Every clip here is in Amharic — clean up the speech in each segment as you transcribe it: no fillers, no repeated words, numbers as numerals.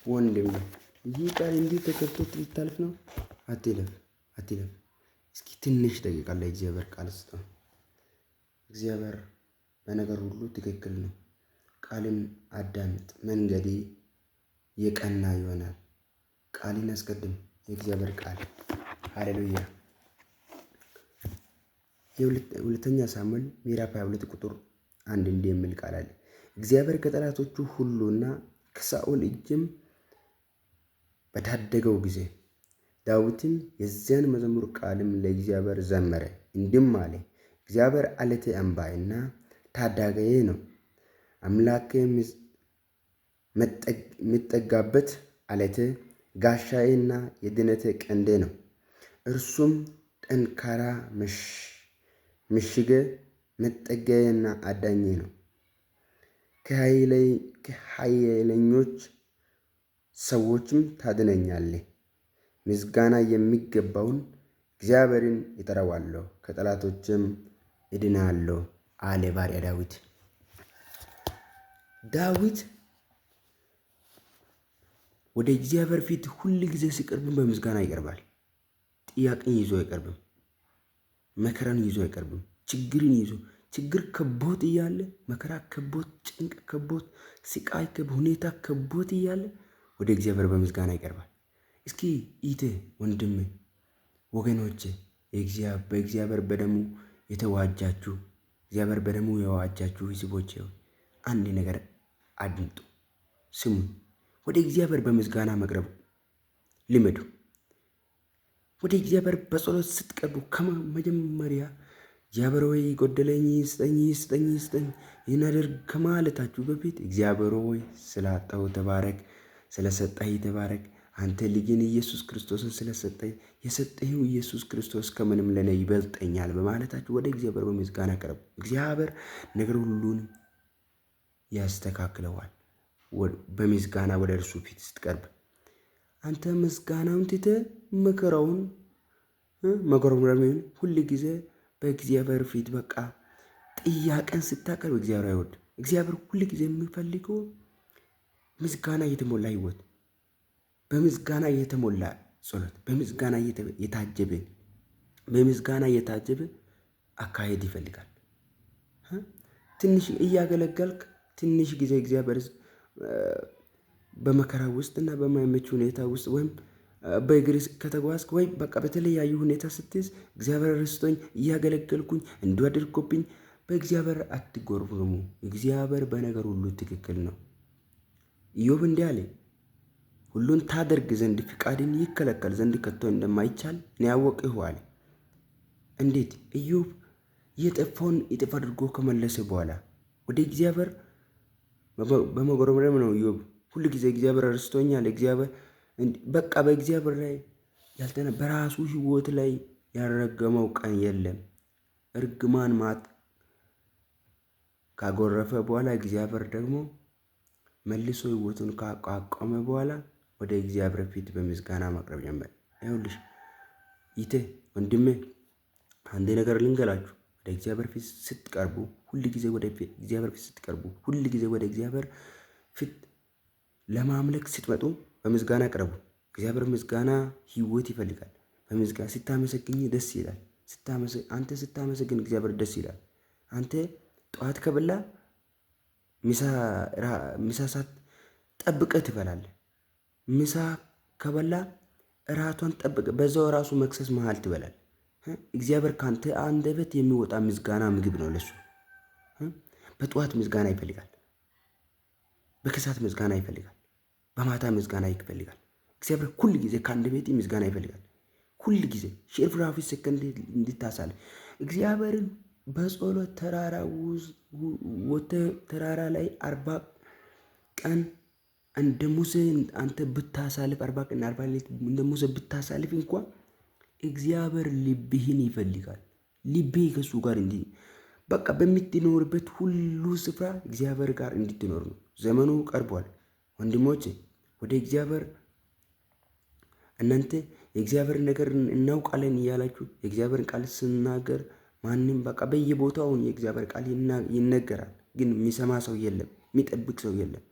ወንድም ይህ ቃል እንዲህ ተከፍቶት ሊታልፍ ነው? አትለፍ፣ አትለፍ። እስኪ ትንሽ ደቂቃ ለእግዚአብሔር ቃል ስጠው። እግዚአብሔር በነገር ሁሉ ትክክል ነው። ቃልን አዳምጥ፣ መንገዴ የቀና ይሆናል። ቃልን አስቀድም፣ የእግዚአብሔር ቃል። ሃሌሉያ። የሁለተኛ ሳሙኤል ምዕራፍ 22 ቁጥር 1 እንዲህ የሚል ቃል አለ። እግዚአብሔር ከጠላቶቹ ሁሉና ከሳኦል እጅም በታደገው ጊዜ ዳዊትም የዚያን መዝሙር ቃልም ለእግዚአብሔር ዘመረ፣ እንዲህም አለ። እግዚአብሔር ዓለቴ አምባዬና ታዳጊዬ ነው፣ አምላኬ የምጠጋበት ዓለቴ፣ ጋሻዬና የድነቴ ቀንዴ ነው። እርሱም ጠንካራ ምሽጌ፣ መጠጊያዬና አዳኜ ነው። ከኃይለኞች ሰዎችም ታድነኛለህ። ምስጋና የሚገባውን እግዚአብሔርን እጠራዋለሁ፣ ከጠላቶችም እድናለሁ አለ ባሪያ ዳዊት። ዳዊት ወደ እግዚአብሔር ፊት ሁል ጊዜ ሲቀርብም በምስጋና ይቀርባል። ጥያቄን ይዞ አይቀርብም። መከራን ይዞ አይቀርብም። ችግርን ይዞ ችግር ከቦት እያለ፣ መከራ ከቦት፣ ጭንቅ ከቦት፣ ስቃይ ሁኔታ ከቦት እያለ ወደ እግዚአብሔር በምስጋና ይቀርባል። እስኪ ኢቴ ወንድሜ፣ ወገኖቼ፣ በእግዚአብሔር በደሙ የተዋጃችሁ፣ እግዚአብሔር በደሙ የዋጃችሁ ሕዝቦቼ አንድ ነገር አድምጡ፣ ስሙ። ወደ እግዚአብሔር በምስጋና መቅረብ ልመዱ። ወደ እግዚአብሔር በጸሎት ስትቀርቡ ከመጀመሪያ እግዚአብሔር ሆይ ጎደለኝ ስጠኝ፣ ስጠኝ፣ ስጠኝ፣ ይህን አድርግ ከማለታችሁ በፊት እግዚአብሔር ሆይ ስላጣሁ ተባረክ፣ ስለሰጠኝ ተባረክ፣ አንተ ልጅን ኢየሱስ ክርስቶስን ስለሰጠኝ፣ የሰጠኸው ኢየሱስ ክርስቶስ ከምንም ለኔ ይበልጠኛል በማለታችሁ ወደ እግዚአብሔር በምስጋና ቅረቡ። እግዚአብሔር ነገር ሁሉን ያስተካክለዋል። በምስጋና ወደ እርሱ ፊት ስትቀርብ አንተ ምስጋናውን ትተህ መከራውን መጎረምረምን ሁል ጊዜ በእግዚአብሔር ፊት በቃ ጥያቄን ስታቀርብ እግዚአብሔር አይወድም። እግዚአብሔር ሁል ጊዜ የሚፈልገው ምስጋና የተሞላ ህይወት፣ በምስጋና የተሞላ ጸሎት፣ በምስጋና የታጀበ በምስጋና የታጀበ አካሄድ ይፈልጋል። ትንሽ እያገለገልክ ትንሽ ጊዜ እግዚአብሔር በመከራ ውስጥ እና በማይመች ሁኔታ ውስጥ ወይም በእግር ከተጓዝክ ወይ በቃ በተለያዩ ሁኔታ ስትይዝ እግዚአብሔር ረስቶኝ እያገለገልኩኝ እንዲሁ አድርጎብኝ በእግዚአብሔር አትጎርምርሙ። እግዚአብሔር በነገር ሁሉ ትክክል ነው። ኢዮብ እንዲህ አለ፣ ሁሉን ታደርግ ዘንድ ፍቃድን ይከለከል ዘንድ ከቶ እንደማይቻል እኔ አወቅሁ አለ። እንዴት? ኢዮብ የጠፋውን እጥፍ አድርጎ ከመለሰ በኋላ ወደ እግዚአብሔር በመጎረምረም ነው። ኢዮብ ሁሉ ጊዜ እግዚአብሔር ረስቶኛል፣ እግዚአብሔር በቃ በእግዚአብሔር ላይ ያልተነ በራሱ ህይወት ላይ ያረገመው ቀን የለም። እርግማን ማት ካጎረፈ በኋላ እግዚአብሔር ደግሞ መልሶ ህይወቱን ካቋቋመ በኋላ ወደ እግዚአብሔር ፊት በምስጋና ማቅረብ ጀመረ። ይኸውልሽ ይቴ ወንድሜ አንድ ነገር ልንገላችሁ። ወደ እግዚአብሔር ፊት ስትቀርቡ ሁል ጊዜ ወደ እግዚአብሔር ፊት ስትቀርቡ ሁል ጊዜ ወደ እግዚአብሔር ፊት ለማምለክ ስትመጡ በምስጋና ቅረቡ። እግዚአብሔር ምስጋና ህይወት ይፈልጋል። በምስጋና ስታመሰግኝ ደስ ይላል። አንተ ስታመሰግን እግዚአብሔር ደስ ይላል። አንተ ጠዋት ከበላ ምሳ ሰዓት ጠብቀህ ትበላለህ። ምሳ ከበላ እራቷን ጠብቀህ በዛው ራሱ መክሰስ መሃል ትበላለህ። እግዚአብሔር ካንተ አንደበት የሚወጣ ምስጋና ምግብ ነው ለሱ። በጠዋት ምስጋና ይፈልጋል። በከሰዓት ምስጋና ይፈልጋል። በማታ ምስጋና ይፈልጋል። እግዚአብሔር ሁል ጊዜ ከአንድ ቤት ምስጋና ይፈልጋል። ሁል ጊዜ ሽርፍራፊ ሰከንድ እንድታሳልፍ እግዚአብሔርን በጸሎት ተራራ ወጥተህ ተራራ ላይ 40 ቀን እንደ ሙሴ አንተ ብታሳልፍ 40 ቀን 40 ሌሊት እንደ ሙሴ ብታሳልፍ እንኳን እግዚአብሔር ልብህን ይፈልጋል። ልብህ ከሱ ጋር እንዲ በቃ በምትኖርበት ሁሉ ስፍራ እግዚአብሔር ጋር እንድትኖር ነው። ዘመኑ ቀርቧል። ወንድሞቼ ወደ እግዚአብሔር እናንተ የእግዚአብሔር ነገር እናውቃለን እያላችሁ የእግዚአብሔርን ቃል ስናገር ማንም በቃ በየቦታው የእግዚአብሔር ቃል ይነገራል። ግን የሚሰማ ሰው የለም፣ የሚጠብቅ ሰው የለም።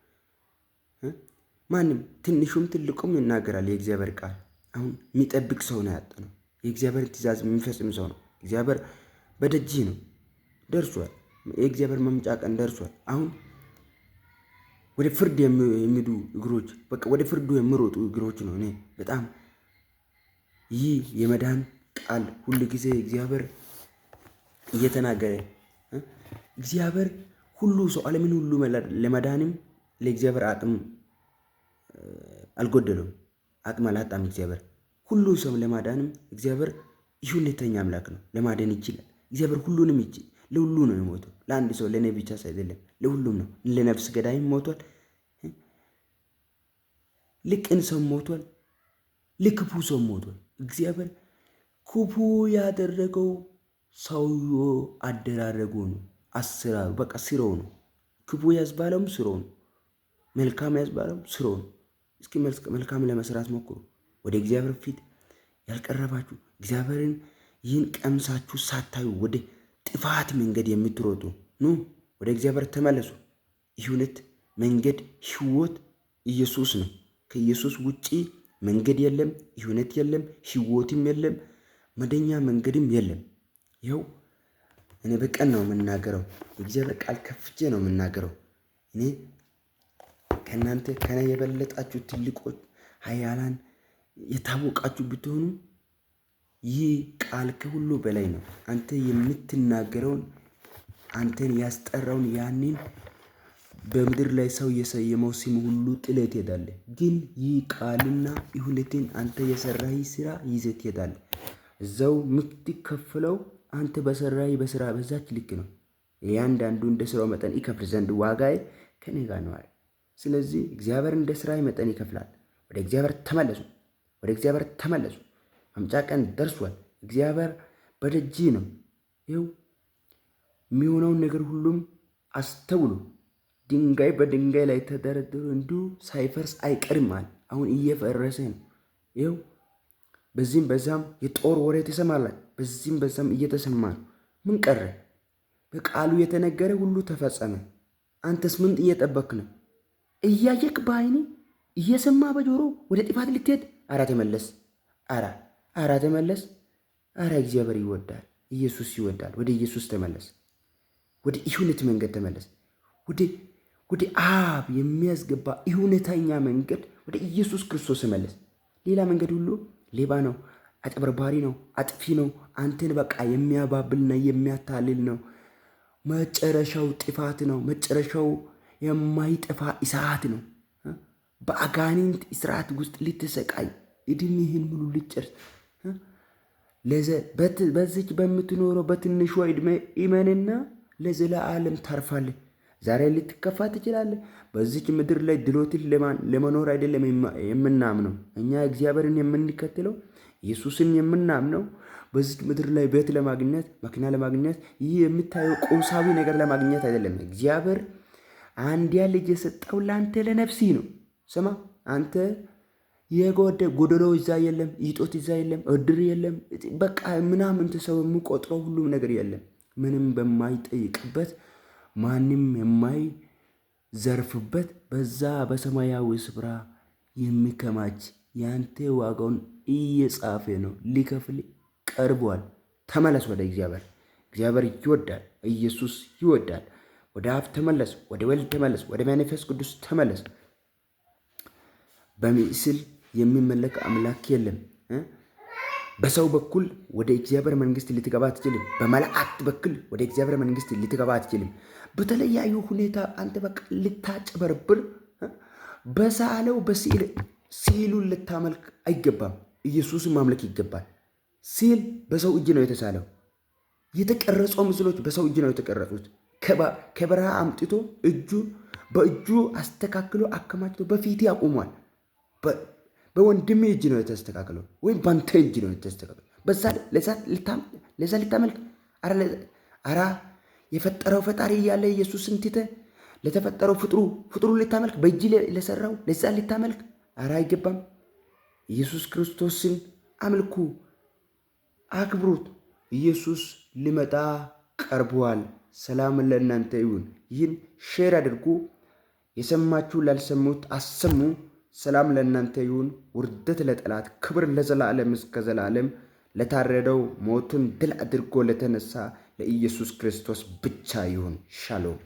ማንም ትንሹም ትልቁም ይናገራል የእግዚአብሔር ቃል። አሁን የሚጠብቅ ሰው ነው ያጣነው። የእግዚአብሔር ትእዛዝ የሚፈጽም ሰው ነው። እግዚአብሔር በደጅ ነው፣ ደርሷል። የእግዚአብሔር መምጫ ቀን ደርሷል። አሁን ወደ ፍርድ የሚሄዱ እግሮች፣ በቃ ወደ ፍርዱ የሚሮጡ እግሮች ነው። እኔ በጣም ይህ የመዳን ቃል ሁል ጊዜ እግዚአብሔር እየተናገረ፣ እግዚአብሔር ሁሉ ሰው ዓለምን ሁሉ ለመዳንም ለእግዚአብሔር አቅም አልጎደለውም። አቅም አላጣም። እግዚአብሔር ሁሉ ሰው ለማዳንም እግዚአብሔር እውነተኛ አምላክ ነው። ለማዳን ይችላል። እግዚአብሔር ሁሉንም ይችላል። ለሁሉ ነው የሞተው። ለአንድ ሰው ለእኔ ብቻ አይደለም፣ ለሁሉም ነው። ለነፍስ ገዳይም ሞቷል። ለቅን ሰው ሞቷል። ለክፉ ሰው ሞቷል። እግዚአብሔር ክፉ ያደረገው ሰውዬው አደራረጉ ነው፣ አሰራሩ በቃ ስራው ነው። ክፉ ያስባለውም ስራው ነው። መልካም ያስባለውም ስራው ነው። እስኪ መልካም ለመስራት ሞክሩ። ወደ እግዚአብሔር ፊት ያልቀረባችሁ፣ እግዚአብሔርን ይህን ቀምሳችሁ ሳታዩ ወደ ጥፋት መንገድ የምትሮጡ ኑ ወደ እግዚአብሔር ተመለሱ። እውነት፣ መንገድ፣ ሕይወት ኢየሱስ ነው። ከኢየሱስ ውጪ መንገድ የለም፣ እውነት የለም፣ ሕይወትም የለም፣ መደኛ መንገድም የለም። ይኸው እኔ በቀን ነው የምናገረው። የእግዚአብሔር ቃል ከፍቼ ነው የምናገረው። እኔ ከእናንተ ከኔ የበለጣችሁ ትልቆች ኃያላን የታወቃችሁ ብትሆኑ ይህ ቃል ከሁሉ በላይ ነው። አንተ የምትናገረውን አንተን ያስጠራውን ያንን በምድር ላይ ሰው የሰየመው ስም ሁሉ ጥለህ ትሄዳለህ። ግን ይህ ቃልና እውነትን አንተ የሰራህ ስራ ይዘህ ትሄዳለህ። እዛው የምትከፍለው አንተ በሰራህ በስራ በዛች ልክ ነው። እያንዳንዱ እንደ ስራው መጠን ይከፍል ዘንድ ዋጋዬ ከኔ ጋር ነው አለ። ስለዚህ እግዚአብሔር እንደ ስራህ መጠን ይከፍላል። ወደ እግዚአብሔር ተመለሱ። ወደ እግዚአብሔር ተመለሱ። መምጫ ቀን ደርሷል። እግዚአብሔር በደጅ ነው። ይኸው የሚሆነውን ነገር ሁሉም አስተውሉ። ድንጋይ በድንጋይ ላይ ተደረድሮ እንዲሁ ሳይፈርስ አይቀርም አለ። አሁን እየፈረሰ ነው። ይኸው በዚህም በዛም የጦር ወሬ ትሰማላችሁ። በዚህም በዛም እየተሰማ ነው። ምን ቀረ? በቃሉ የተነገረ ሁሉ ተፈጸመ። አንተስ ምን እየጠበክ ነው? እያየክ በዓይኒ እየሰማ በጆሮ ወደ ጥፋት ልትሄድ? አራ ተመለስ። አራ አራ ተመለስ። አራ እግዚአብሔር ይወዳል። ኢየሱስ ይወዳል። ወደ ኢየሱስ ተመለስ። ወደ እውነት መንገድ ተመለስ። ወደ አብ የሚያስገባ እውነተኛ መንገድ ወደ ኢየሱስ ክርስቶስ ተመለስ። ሌላ መንገድ ሁሉ ሌባ ነው፣ አጭበርባሪ ነው፣ አጥፊ ነው። አንተን በቃ የሚያባብልና የሚያታልል ነው። መጨረሻው ጥፋት ነው። መጨረሻው የማይጠፋ እሳት ነው። በአጋንንት እስራት ውስጥ ልትሰቃይ እድሜህን ሙሉ ልትጨርስ፣ በዚች በምትኖረው በትንሿ እድሜ እመንና ለዘላለም ታርፋለህ። ዛሬ ልትከፋ ትችላለህ። በዚች ምድር ላይ ድሎትን ለመኖር አይደለም የምናምነው። እኛ እግዚአብሔርን የምንከተለው፣ ኢየሱስን የምናምነው በዚች ምድር ላይ ቤት ለማግኘት፣ መኪና ለማግኘት፣ ይህ የምታየው ቁሳዊ ነገር ለማግኘት አይደለም። እግዚአብሔር አንድያ ልጅ የሰጠው ለአንተ ለነፍስህ ነው። ስማ፣ አንተ የጎደ ጎደሎ እዛ የለም፣ እጦት እዛ የለም፣ እድር የለም፣ በቃ ምናምን ሰው የሚቆጥረው ሁሉም ነገር የለም። ምንም በማይጠይቅበት፣ ማንም የማይዘርፍበት በዛ በሰማያዊ ስፍራ የሚከማች ያንተ ዋጋውን እየጻፈ ነው፣ ሊከፍል ቀርቧል። ተመለስ ወደ እግዚአብሔር። እግዚአብሔር ይወዳል። ኢየሱስ ይወዳል። ወደ አብ ተመለስ፣ ወደ ወልድ ተመለስ፣ ወደ መንፈስ ቅዱስ ተመለስ። በምስል የሚመለክ አምላክ የለም። በሰው በኩል ወደ እግዚአብሔር መንግስት ልትገባ አትችልም። በመላእክት በኩል ወደ እግዚአብሔር መንግስት ልትገባ አትችልም። በተለያዩ ሁኔታ አንተ በቃ ልታጭበረብር በሳለው በስዕል ስዕሉን ልታመልክ አይገባም። ኢየሱስን ማምለክ ይገባል። ስዕል በሰው እጅ ነው የተሳለው። የተቀረጸው ምስሎች በሰው እጅ ነው የተቀረጹት። ከበረሃ አምጥቶ እጁ በእጁ አስተካክሎ አከማችቶ በፊት ያቆሟል። በወንድሜ እጅ ነው የተስተካከለው፣ ወይም በአንተ እጅ ነው የተስተካከለው። በዛ ለዛ ልታመልክ? አራ የፈጠረው ፈጣሪ እያለ ኢየሱስን ትተህ ለተፈጠረው ፍጥሩ ልታመልክ፣ በእጅ ለሰራው ለዛ ልታመልክ? አራ አይገባም። ኢየሱስ ክርስቶስን አምልኩ፣ አክብሩት። ኢየሱስ ሊመጣ ቀርቧል። ሰላም ለእናንተ ይሁን። ይህን share አድርጉ። የሰማችሁ ላልሰሙት አሰሙ። ሰላም ለእናንተ ይሁን። ውርደት ለጠላት፣ ክብር ለዘላለም እስከ ዘላለም ለታረደው ሞቱን ድል አድርጎ ለተነሳ ለኢየሱስ ክርስቶስ ብቻ ይሁን። ሻሎም።